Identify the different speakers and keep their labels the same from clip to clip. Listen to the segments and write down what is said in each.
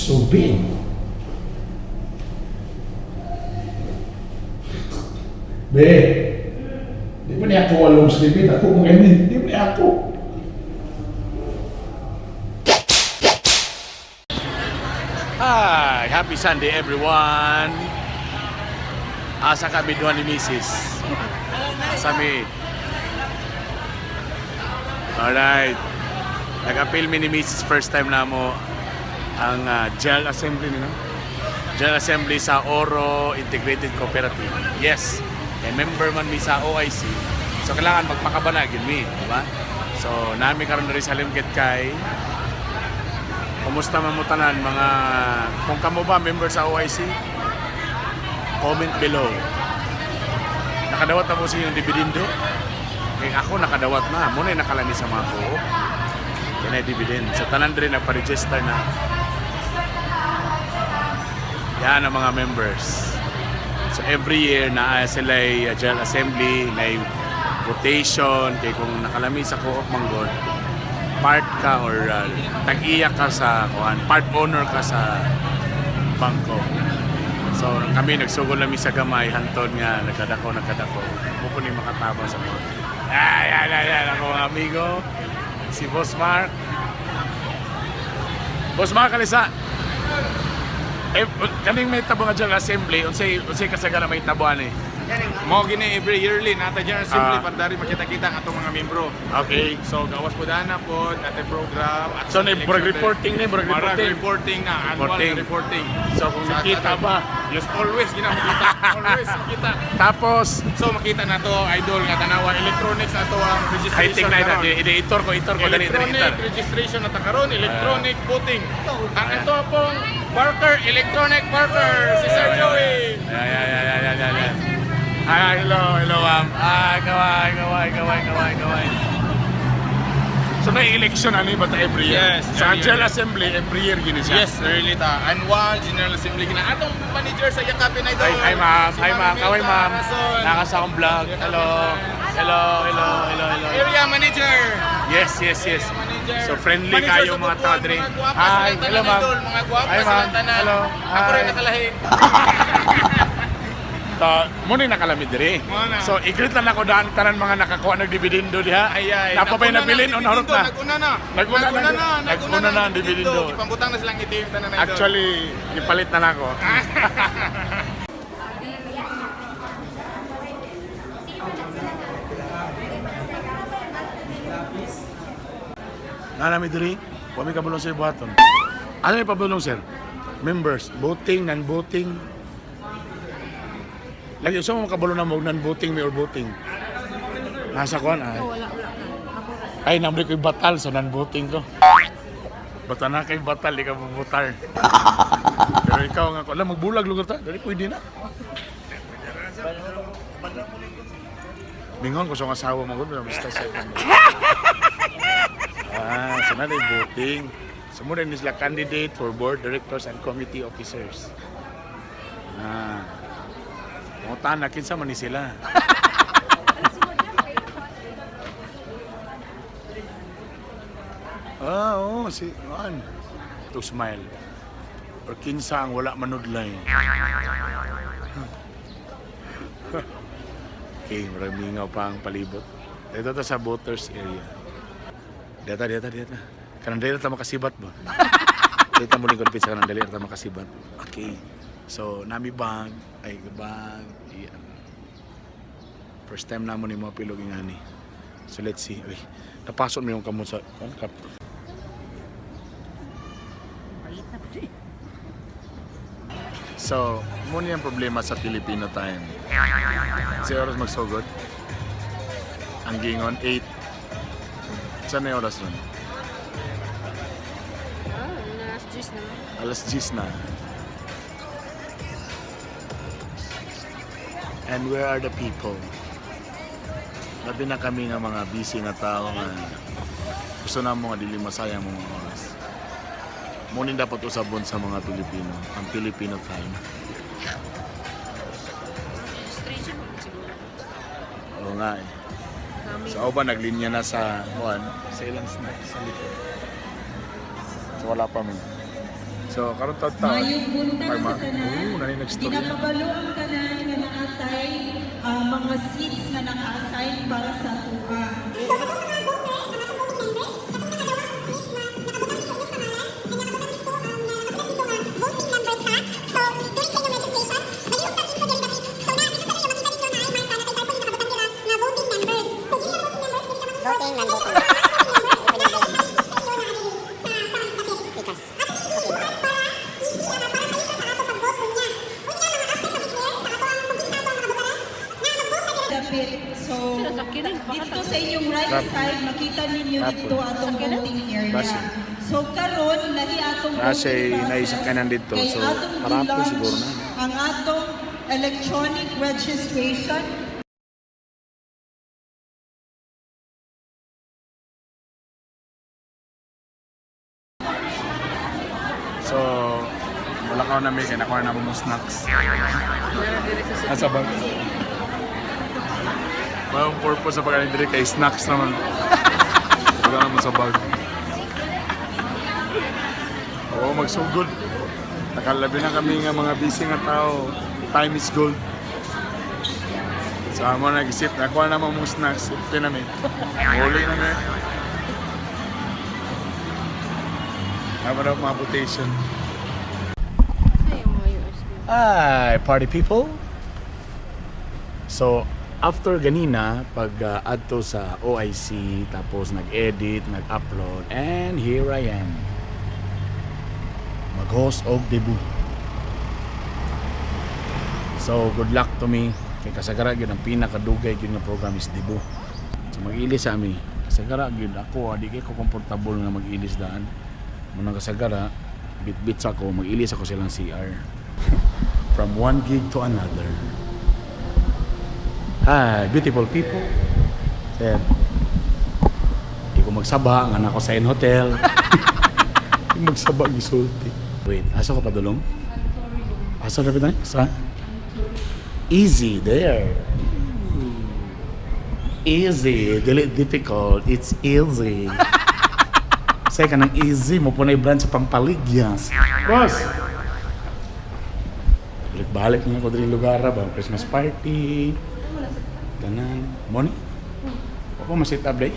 Speaker 1: so big. Be, di pa niya ako walong slipit. Ako kung ganyan, di pa niya ako.
Speaker 2: Hi! Happy Sunday everyone! Asa ka biduan ni Mrs. Sami. Alright. Nag-appeal ni Mrs. first time na mo ang General Assembly nila. General Assembly sa Oro Integrated Cooperative. Yes. Kay member man mi sa OIC. So kailangan magpakabana gid mi, di ba? So nami karon diri sa Limkit kay kumusta man mo tanan mga kung kamo ba member sa OIC? Comment below. Nakadawat na po sa inyong dividendo? Kaya ako nakadawat na. Muna yung nakalani sa mga ko. Yan ay dividend. Sa tanan rin nagpa-register na. Yan ang mga members. So every year na sila ay General Assembly, na votation, kaya kung nakalami sa Co-op Manggod, part ka or tag-iya ka sa part owner ka sa bangko. So kami nagsugol namin sa gamay, hantod nga, nagkadako. Mukuni makatabang sa mga. Yan, ako mga amigo. Si Boss Mark. Boss Mark, kalisa. Kaning may tabo nga General Assembly, unsay kasagana may tabuan eh.
Speaker 3: Mo gini every yearly nata General Assembly para dari makita-kita ang atong mga membro.
Speaker 2: Okay.
Speaker 3: So gawas po dana po natin program at
Speaker 2: So na reporting na,
Speaker 3: reporting na annual reporting.
Speaker 2: So kung nakita ba?
Speaker 3: Yes, always ginamita. Always makita.
Speaker 2: Tapos
Speaker 3: So makita na to idol nga tanawa electronics na to ang registration.
Speaker 2: high-tech na ito. Itor ko dali.
Speaker 3: Electronic registration na karon, electronic voting. Ang ito pong worker, electronic worker, si Sir Joey.
Speaker 2: Yan. Hello, ma'am. Kaway. So may election ani ba ta every year?
Speaker 3: Yes,
Speaker 2: Sa
Speaker 3: every
Speaker 2: General
Speaker 3: year.
Speaker 2: Assembly every year gini siya.
Speaker 3: Yes, really ta. Annual General Assembly gina. Atong manager sa Yakapin Idol.
Speaker 2: Hi ma'am.
Speaker 3: Si
Speaker 2: Hi ma'am.
Speaker 3: Milka
Speaker 2: Kaway ma'am.
Speaker 3: Rason.
Speaker 2: Nakasa akong vlog. Hello.
Speaker 3: Area manager.
Speaker 2: Yes.
Speaker 3: Manager.
Speaker 2: So friendly
Speaker 3: Manager
Speaker 2: kayo
Speaker 3: sa
Speaker 2: mga
Speaker 3: Bukuan,
Speaker 2: tao diri.
Speaker 3: Mga guwapa
Speaker 2: Hi,
Speaker 3: sa
Speaker 2: hello
Speaker 3: tanan
Speaker 2: ma'am.
Speaker 3: Idol. Mga guwapa
Speaker 2: Hi,
Speaker 3: sa
Speaker 2: ma'am.
Speaker 3: tanan.
Speaker 2: Hello.
Speaker 3: Ako rin
Speaker 2: Hi.
Speaker 3: nakalahi.
Speaker 2: Muna nakalamid diri.
Speaker 3: Muna.
Speaker 2: So i-greet lang ako daan tanan mga nakakuha ng dividendo diha.
Speaker 3: Ay.
Speaker 2: Napapay na bilin on harot na.
Speaker 3: Naguna na
Speaker 2: ang dividendo.
Speaker 3: Ipambutang na silang itim tanan Idol.
Speaker 2: Actually, ipalit na ako. Nanami diri, kami kabulong sa buhaton. Ano yung pabulong sir? Members, voting, non-voting. Lagi sa mga kabulong na mo, non-voting may or voting. Nasa kuan ay. Ay, namli ko yung batal sa non-voting ko. Bata na kay batal, di ka mabutar. Pero ikaw nga ko, alam, magbulag lugar ta, dali pwede na. Bingon ko sa asawa mo, basta sa sana na yung voting. Sumunod ni sila candidate for board directors and committee officers. Mungutan na, kinsa man ni sila. Oo, si Juan. To smile. Or kinsa ang wala manudlay. Okay, maraming nga pa ang palibot. Dito ta sa voters area. Data. Kanang dali ta makasibat ba? Dito mo lingkod pizza kanang dali ta makasibat. Okay. So, nami bag. Yeah. First time namon ni mga pilog ingani. So, let's see. Uy, napasok mo yung kamot sa kap. So, muna yung problema sa Filipino time. Kasi oras magsugod. Ang gingon, 8. Saan na yung oras nun? Alas 10 na. And where are the people? Labi na kami nga mga busy na tao nga gusto na mga dili masayang mga oras. Munin dapat usabon sa mga Pilipino, ang Filipino time. Oo nga eh. Sa Oba naglinya na sa ilang snack sa likod. So wala pa min. So, karon taon.
Speaker 4: Mayong buntag sa tanan.
Speaker 2: Nani nag-story.
Speaker 4: Ginakabalo ang tanan nga naatay mga seats nga naka-assign para sa tuwa. So, dito sa inyong right side, makita ninyo dito atong voting area. So, karon lahi atong voting
Speaker 2: naisip ka nandito.
Speaker 4: kay
Speaker 2: So,
Speaker 4: atong
Speaker 2: marami
Speaker 4: i-launch
Speaker 2: siguro na.
Speaker 4: ang atong electronic registration.
Speaker 2: So, wala ka na may kinakuha na mo snacks. Asa ba? Walang purpose sa pagkain dire kay snacks naman. Wala naman sa bag. Oo, magsugod. Nakalabi na kami nga mga busy nga tao. Time is gold. So, amo nag-isip. Nakuha naman mong snacks. Ito namin. Huli namin. Naman mga quotation. Hi, party people! So, after ganina, pag adto sa OIC, tapos nag-edit, nag-upload, and here I am. Mag-host og debut. So, good luck to me. Kay kasagara yun, ang pinakadugay yun nga program is debut. So, mag-ilis sa amin. Kasagara yun, ako, di ko comfortable nga mag-ilis daan. Muna kasagara, bit-bit sa ako, mag-ilis ako silang CR. From one gig to another. Hi, beautiful people. Sir, di ko magsaba, nga na ako sa in hotel. Di magsaba, gisulti. Wait, asa ko pa dulong? Asa na tayo? Sa? Easy, there. Easy, dili difficult, it's easy. Say ka ng easy, mo po na i-brand sa Pampaligyas. Boss! Balik na ako din lugar ba? Christmas party. Tanan. Money? Ako ma-set up day?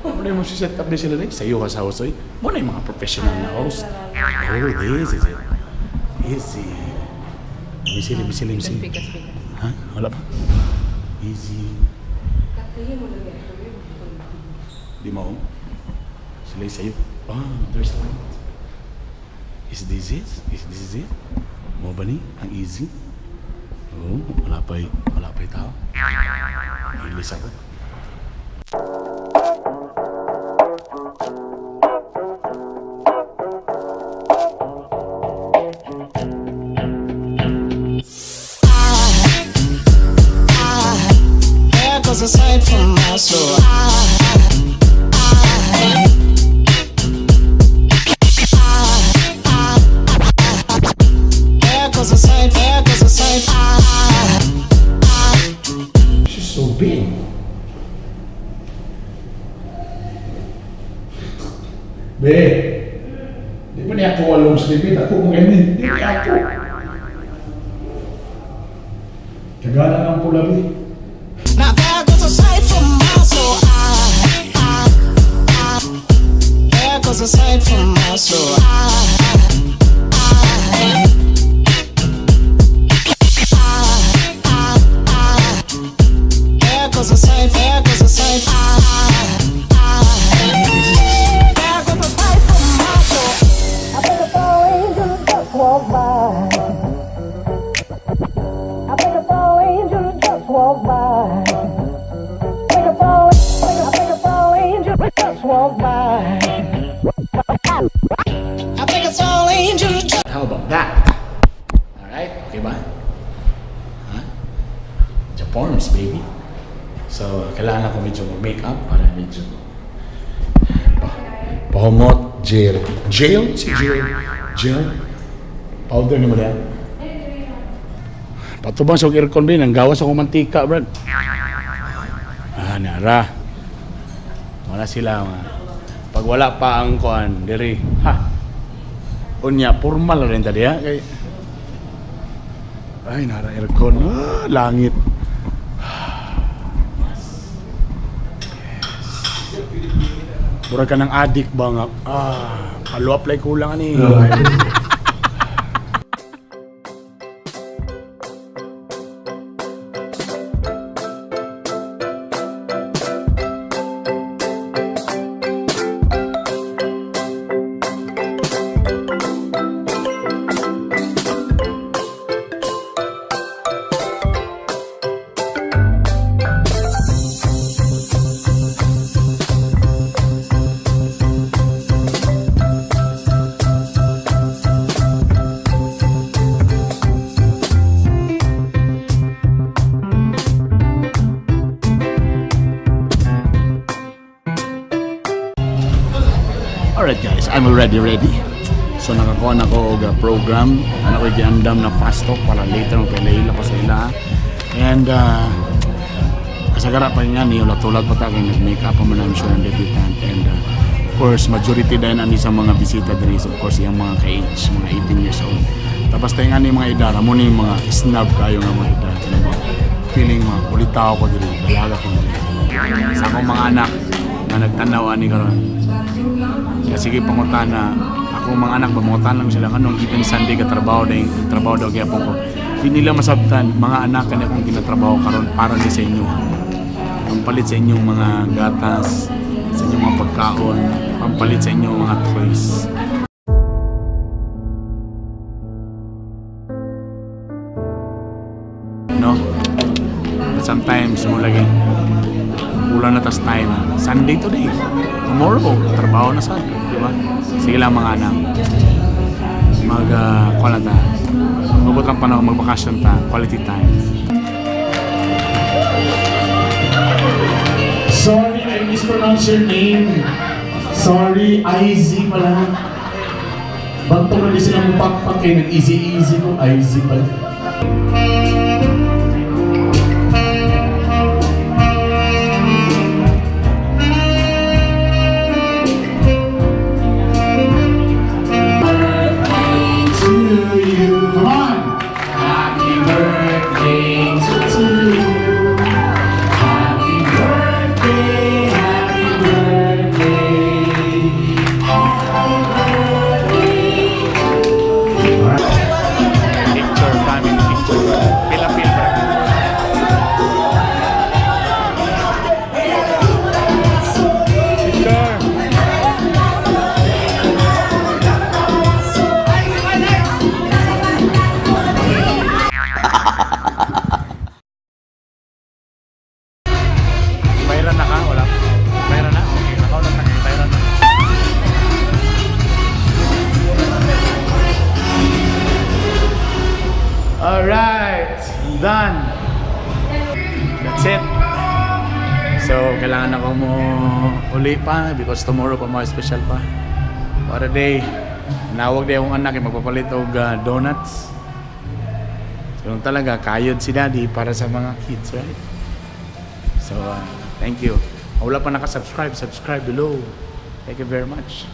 Speaker 2: Ano yung set up day sila day? Sa'yo ka sa host, oy. Muna yung mga professional na host. Oh, this is it. Easy. Bisil. Ha? Wala pa? Easy. Di mo? Sila yung sa'yo. Oh, there's light. Is this it? Mo ba ni? Ang easy? Oo, wala pa'y tao. Ilis ako.
Speaker 5: There goes a sight from my soul.
Speaker 1: She's so big. Be, di pa niya ako walong slipit. Ako kung ganyan. Di pa ako. Kagana ng pula, be.
Speaker 5: Now there goes a sight from my soul. There goes a sight from my soul. There goes a sight. There goes a sight. There goes a sight from my soul. I think it's all angels just walk by. I think it's all angels just walk by. I think it's all angels just walk by. I think it's all angels just.
Speaker 2: How about that? Alright, okay ba? Huh? Japorms, baby. So, kailangan ako medyo mag-makeup para medyo pahumot, gel. Gel? Si gel? Gel? Powder ni mo yan. Patubang sa aircon din, ang gawas ako mantika, brad. Nara. Wala sila, mga. Pag wala pa ang kuan, diri, ha? Unya, formal rin tadi ha. Kay... Ay, nara aircon. Ah, langit. Mura ka ng adik ba nga? Apply kulang ani. Alright guys, I'm already ready. So nakakuha na ko og program. Ano ko giandam na fast talk para later magpalaila ko sa ila. And kasagara pa nga niyo tulad pa ta kay nag-make up man I'm sure ang debutant. And of course majority din ani sa mga bisita diri of course yung mga ka-age, mga 18 years old. Tapos tayo nga ni mga edad, mo ni mga snob kayo nga mga edad. Feeling mga kulitaw ko diri, dalaga ko diri. Sa akong mga anak na nagtanaw ani karon. Kaya sige pangutan na ako mga anak pangutan lang sila kanong even Sunday ka trabaho daw gyapon ko. Di nila masabtan mga anak kani akong ginatrabaho karon para ni sa inyo. Pampalit sa inyong mga gatas, sa inyong mga pagkaon, pampalit sa inyong mga toys. No? But sometimes mo lagi kulang na tas time. Sunday today. Tomorrow, trabaho na sa, di ba? Sige lang mga anak. Kuha na ta. Mabot lang panahon, magbakasyon ta. Quality time.
Speaker 1: Sorry, I mispronounced your name. Sorry, IZ pala. Bantong na di sila mapakpak kayo. Nag-easy ko. IZ pala.
Speaker 2: Alright, done. That's it. So, kailangan ako mo uli pa because tomorrow pa mga special pa. What a day. Nawag din akong anak magpapalit og donuts. So, talaga, kayod si daddy para sa mga kids, right? So, thank you. Wala pa nakasubscribe, subscribe below. Thank you very much.